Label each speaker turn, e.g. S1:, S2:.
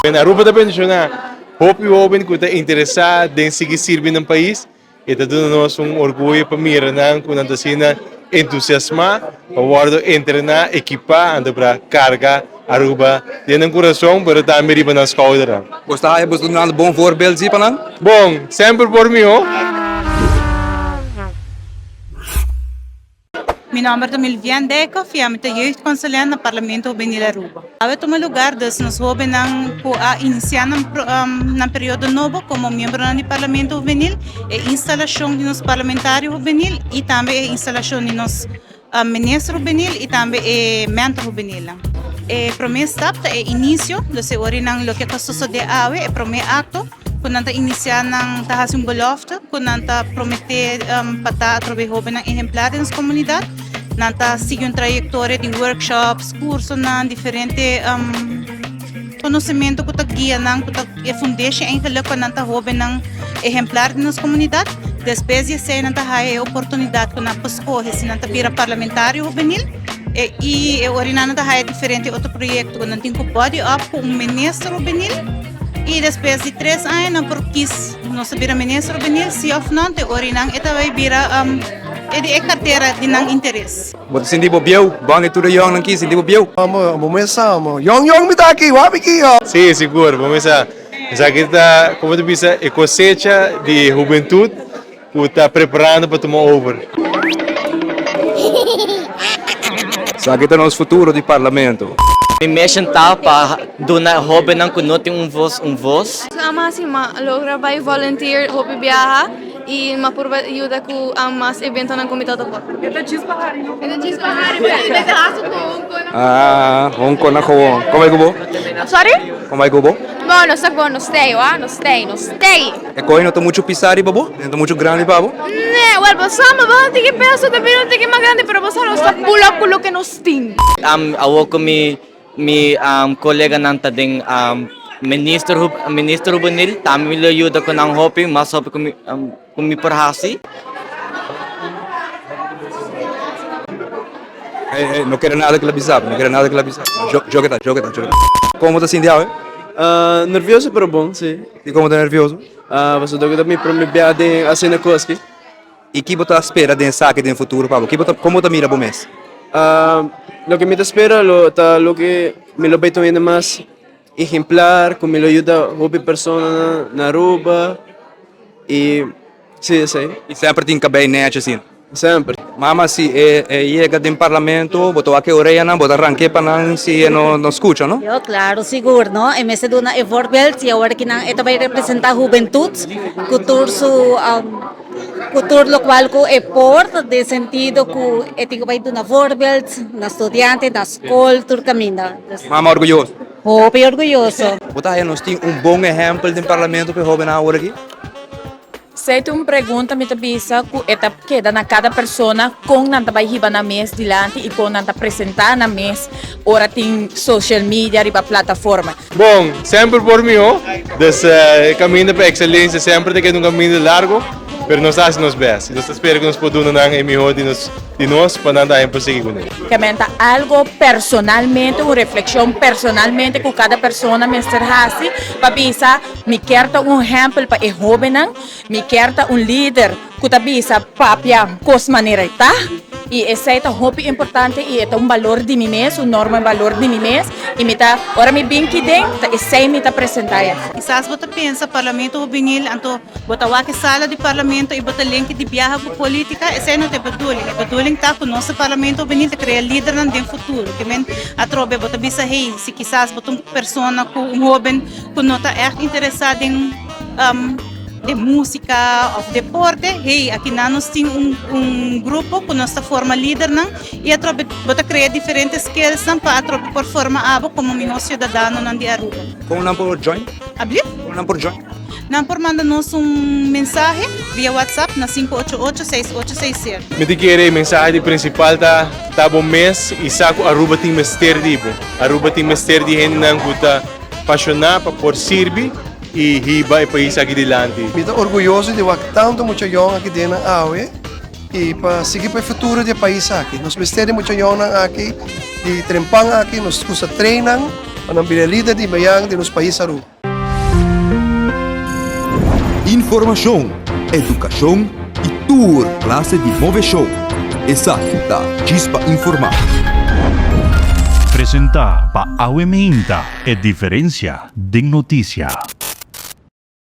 S1: Aruba ta bendiciona hopi hoben cu ta interesa den sigui sirbi nan pais. E ta duna nos un orguyo pa mira nan cu nan ta asina entusiasma pa wordo entrena, ekipa anto pra carga Aruba den nan curason pero tambe riba nan schoudernan.
S2: Bo sta haya bo sta dunando bon voorbeeld si pa nan?
S1: Bon, semper por miho.
S3: Mi nomber ta Milvian Dijkhoff y ami ta jeugdconsulent na Parlamento Hubenil Aruba. Awe tuma lugar dus nos hobennan cu a inicia nan nan periodo nobo como miembronan di Parlamento Hubenil, e instalacion di nos parlamentario hubenil y tambe e instalacion di nos minister hubenil y tambe e mentor hubenilnan. E prome stap ta e inicio, dus e ora nan loke ta sosode awe, e prome acto. Ku nan ta inisiá nan ta hasi un belofte ku nan ta prometé pa ta atrobe hóbennan ehemplar den nos komunidat. Nan ta sigui un trayektoria di workshops, kursonan, diferente konosementu ku ta guia nan, ku ta e fundeshi eigenlik pa nan ta hóbennan ehemplar den nos komunidat. Despues di esei nan ta haya e oportunidat ku nan por skohe si nan ta bira parlamentario hubenil i e ora nan ta haya diferente otro proyekto ku nan tin ku body up ku un minister hubenil. Y despues di tres aña nan por kies nos ta bira minister hubenil si of no, te ora nan e ta bay bira e di e cartera di nan interes.
S2: Bo ta sinti bo bieu? Bon di tur e yongnan ki sinti bo bieu?
S4: Amo, bo mes sa amo. Yong yong mi ta aki, wak mi ki yo.
S1: Sí, sigur, bo mes sa. Esaki ta, como ta bisa, e cosecha di hubentud Ku ta preparando pa tuma over.
S2: Esaki ta nos futuro di Parlamento.
S5: Mi mission ta pa duna e hobennan ku no tin un vos un vos.
S6: Ama si ma logra bai volunteer hopi biaha y ma purba yuda cu mas eventonan cu mi ta topa.
S7: E ta djis pa hari no.
S6: E ta djis pa hari pero e ta haci cu un cona.
S2: Ah, un cona gewoon. Con bai cu bo?
S6: Sorry?
S2: Con bai cu bo?
S6: Bon, nos ta bon, nos stay, wa, nos stay, nos stay.
S2: E koe no ta muchu pisá riba bo? No ta muchu grandi pa bo?
S6: Nee, wel bo sa, ma bo no tin ki peso, ta bira un tiki mas grandi, pero bo sa nos ta pull up ku loke nos tin.
S5: Awor ku mi mi koleganan ta den minister minister hubenil, tambe mi lo yuda ku nan hopi, mas hopi ku mi ku mi por hasi.
S2: Hey, hey, no kere nada ku la bisa bo, no kere nada ku la bisa bo. Joke ta, joke ta, joke ta. Komo bo ta sinti awe?
S8: Nervioso pero bon, si.
S2: Dikon bo ta nervioso?
S8: Pasobra ta mi prome bia den asina kos aki.
S2: I ki bo ta spera den esaki den futuro pa bo? Ki bo ta, kon bo ta mira bo mes?
S8: Loke mi ta spera lo ta loke mi lo bai ta un hende mas ehemplar, ku mi lo yuda hopi personanan na Aruba i si esei.
S2: I semper tin kabei nechi asina?
S8: Semper.
S2: Mama si e yega den parlamento bo ta wak e oreanan bo ta rank'e pa nan si e no skucha no?
S9: Yo claro sigur no e mester duna e voorbeeld y awor ki nan e ta bay representa hubentud cu tur su cu tur locual cu e por den sentido cu e tin cu bay duna voorbeeld na studiante na scol tur caminda.
S2: Mama orguyoso.
S9: Hopi orguyoso.
S2: Bo ta haya nos tin un bon ehempel den parlamento pa e hobennan awor aki?
S7: Esei ta un pregunta mi ta bisa ku e ta keda na kada persona kon nan ta bai hiba nan mes dilanti i kon nan ta presentá nan mes ora tin social media riba plataforma.
S1: Bon, semper por mihó. Dus e kaminda pa ekselensia semper ta keda un kaminda largo, pero nos ta hasi nos bèst i nos ta spera ku nos por duna nan e mihó di nos di nos pa nan tambe por sigui kuné.
S7: Kemen ta algo personalmente, un reflexion personalmente ku kada persona mester hasi pa bisa Mi kier ta un ehempel pa e hobennan, mi kier ta un lider ku ta bisa papia kos manera e ta, i esei ta hopi importante i e ta un balor di mi mes, un norma i balor di mi mes, i mi ta ora mi bin kiden ta esei mi ta presenta ya.
S3: Kisas bo ta pensa Parlamento Hubenil, anto bo ta wak e sala di Parlamento i bo ta lenki di biaha ku politika, esei no ta e bedoeling. E bedoeling ta ku nos Parlamento Hubenil ta krea lidernan den futuro. Ke men atrobe bo ta bisa hey, si kisas bo ta un persona ku un hoben ku no ta ègt interesá den den músika òf deporte, hey, akinan nos tin un un grupo ku nos ta forma lidernan i atrobe bo ta krea diferente skillsnan pa atrobe por forma abo komo mihó siudadanonan di Aruba.
S2: Kon nan por join?
S3: Ablief?
S2: Kon nan por join?
S3: Nan por manda nos un mensahe via WhatsApp na sinku ocho ocho seis ocho seis sero.
S1: Mi ta kere e mensahe di principal ta ta bo mes y sa cu Aruba tin mester di bo. Aruba tin mester di hendenan cu ta Pashoná pa por sirbi i hiba e pais aki dilanti.
S4: Mi ta orguyoso di wak tantu mucha yòn aki den nan awe i pa sigui pa e futuro di e pais aki. Nos mester di mucha yònnan aki, di trempan aki, nos kusa train nan. pa nan bira e lider di mañan di nos pais Aruba.
S10: Informashon, edukashon i tur klase di moveshon. Esaki ta Chispa Informá.
S11: Presentá pa Awe Meinta, e diferensia den notisia.